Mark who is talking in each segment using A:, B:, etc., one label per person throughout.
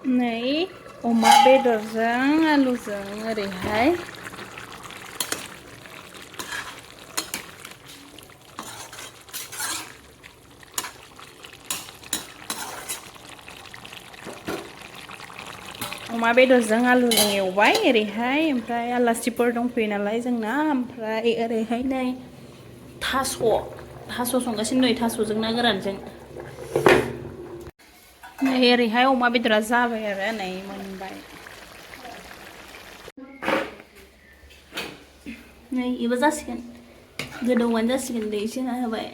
A: नै अमा बेदरजों आलुजों ओरैहाय अमा बेदरजों आलुजों एवबाय ओरैहाय ओमफ्राय आलासिफोर दंफैयो नालाय जोंना ओमफ्राय ओरैहाय नै थास' संगासिनो नै थास'जों ना गोरानजों नै ओरैहाय अमा बेदरा जाबाय आरो नै मोनबाय नै इबो जासिगोन गोदौबानो जासिगोन दै एसे होना होबाय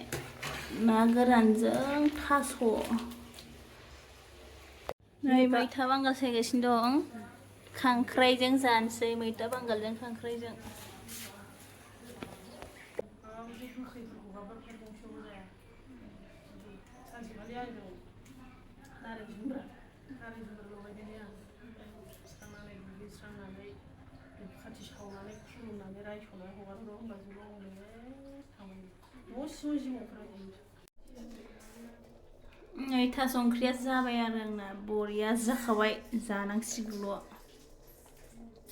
A: ना गोरानजों थास' नै मैथा बांगाल सायगासिनो दं खांख्राइजों जानोसै मैथा बांगालजों खांख्राइजों नै थास' ओंख्रिया जाबाय आरो आंना बरिया जाखाबाय जानांसिगौल'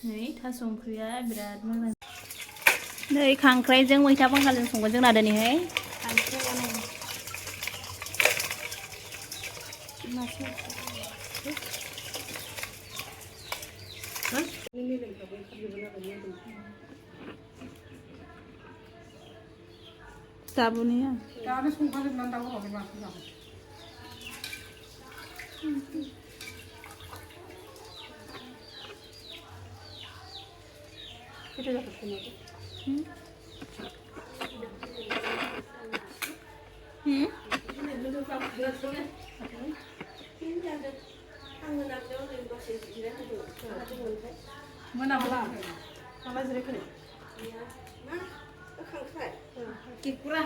A: नै थास' ओंख्रिया बिराद मोजां नै खांख्राइजों मैथा बांगालजों संगोन जोंना दिनैहाय दाबोनिया दानो संखाजोबनानै दाउ हराखै माखौ जागोन मोनाब्ला थांलाय जिरायखो खांख्राइ गिगुरा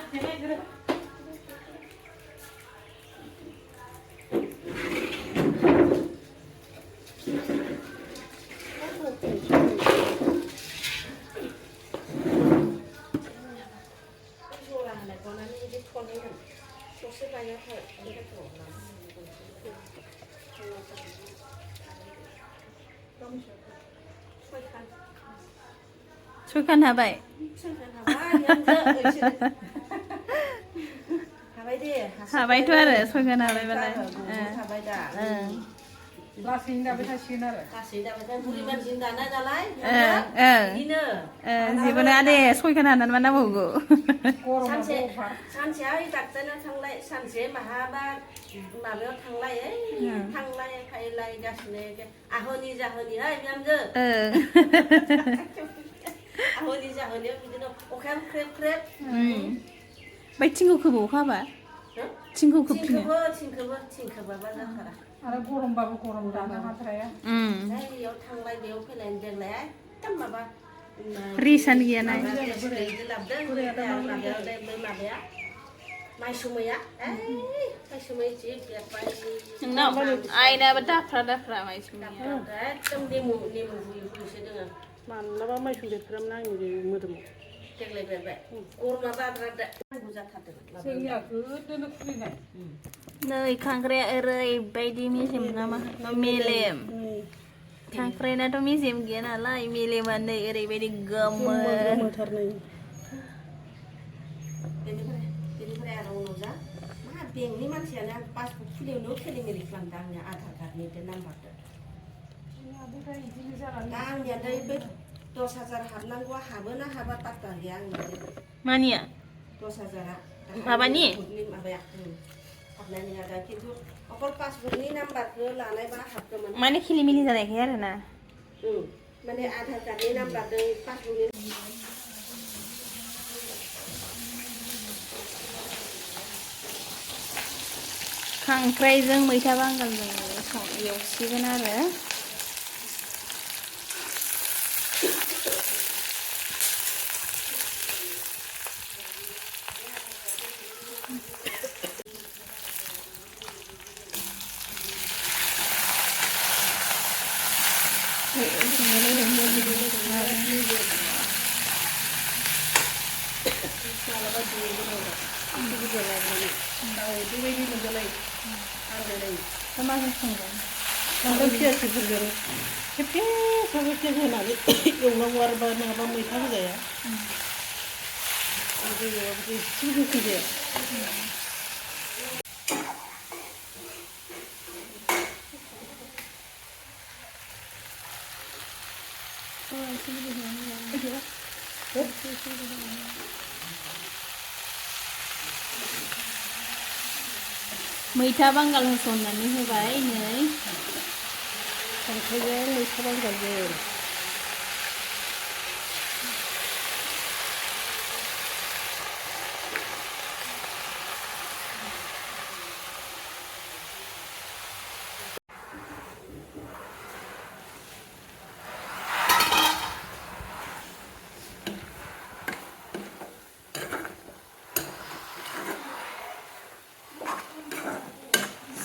A: सयखान हाबाय हाबायथ' आरो सयखान हाबायबालाय लासैनो दाबाय थासिगोन आरो जेबो नङा दे सयखान हानानै मा नांबावगौ सानसेया डाक्टारनाव थांलाय सानसे माहाबा माबायाव थांलाय थांलाय फैलाय गासिनो आहोनि जाहोनिहाय बिहामजो आहोनि जाहोनायाव बिदिनो अखायाबो ख्रेब ख्रेब ओमफ्राय थिंखौ खोबो अखा हाबा थिंखौ खोबफिनो थिंखोबाबा जाथारा आरो गरमबाबो गरम दानो हाद्राया बेयाव थांलाय बेयाव फैलाय देग्लाय एकदम माबा रिसानो गैया ना माबाया माइसुमैया माइसुमै जि बेरबाय नोंनाव आइनाबो दाफ्रा दाफ्रा माइसुमैया एकदम नेमु बुयोसो दोङो माब्लाबा माइसुम बेरफ्रामना आंनि मोदोमाव देग्लाय बेरबाय गरमा बाद्रादा नांगौ जाथारदों जोंनिया गोदोनो खुलिनाय नै खांख्राइया ओरैबायदि मेजेम नामा मेलेम खांख्राइनाथ' मेजेम गैया नालाय मेलेमा नै ओरैबायदि गोमोथारनै बेनिफ्राय आरो उनाव जा मा बेंकनि मानसियानो आं पासबुक खुलियावनो खेलिमेलि खालामदों आंनि आधार कार्डनि नाम्बारजों दा आंनिया बै 10,000 हाबनांगौआ हाबोना हाबा पात्ता गैया आंनिया मानिया 10,000आ माबानि माबाया हाबनाय नङा दा खिन्थु अकल पासबुकनि नाम्बारखौ लानायबा हाबगौमोन माने खिलिमिलि जानायखाय आरोना माने आधार कार्डनि नाम्बारजों पासबुकनि खांख्राइजों मैथा बांगालजों एवसिगोन आरो माजों संगोन
B: बांद्राय पियासिफोरजों खेबसे साबेसे होनानै एवनांगौ आरो नङाबा मैथा होजाया एसेबो गोखै जाया
C: मैथा बांगाल होसननानै होबाय नै
B: खांख्राइजों मैथा बांगालजों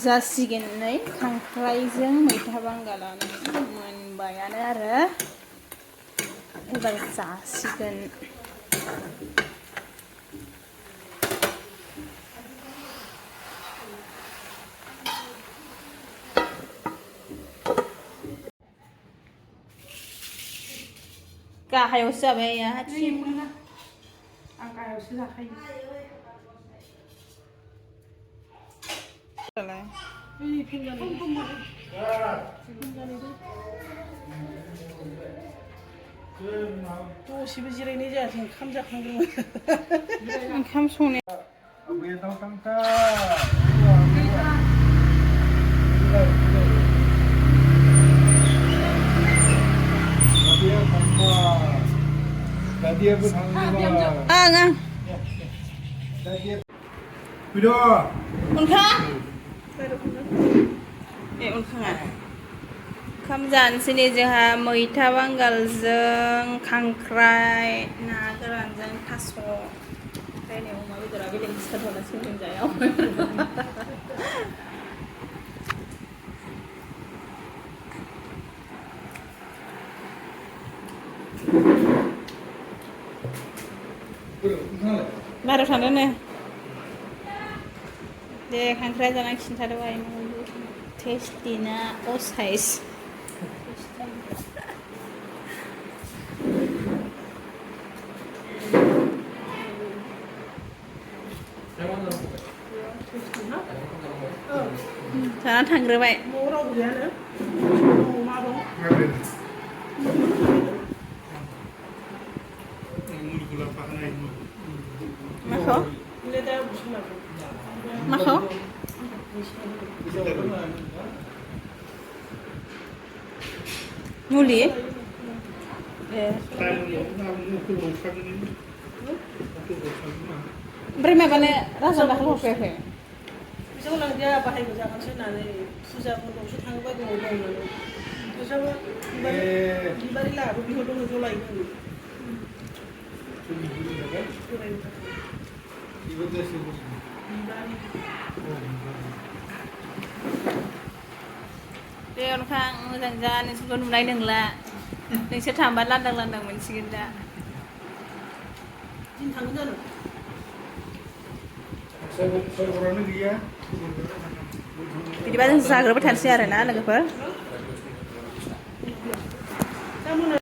C: जासिगोन नै खांख्राइजों मैथा बांगालानो मोनबायानो आरो एबार जासिगोन गाहायावसो जाबाय आइया
B: आं गाहायावसो जाखायो दसेबो जिरायनाय जायासै ओंखाम जाखांदोंमोन
C: ओंखाम संनाया ओंखाम जानोसै नै जोंहा मैथा बांगालजों खांख्राइ ना गोरानजों थास' ओमफ्राय नै अमा बेदरा बेलेग सिथारबावनासो लोमजायाव बाहेरायाव थांदों नो दे खांख्राइ जानानै खिन्थादो बाय टेस्टि ना असाइस जाना थांग्रोबाय
B: न'आव रावबो गैयानो अमा दं
C: माखौ माखौ मुलि ए ओमफ्राय माबानो राजा दाखौ हरफायाखै
B: बेजों लांजाया बाहायबो जागोनसो होननानै फुजाफोरावसो थाङोबा गोबाव दं होननानै फैसाबो बिबारि लाहाबो बिहरदों ज' लायगोन
C: दे अनखां मोजां जा नोंसोरखौ नुनाय नंला नोंसोर थांबा लांदां लांदां मोनसिगोन दा
B: दिन थांगोन जानो
C: बिदिबा जों जाग्रोबाय थानोसै आरोना लोगोफोर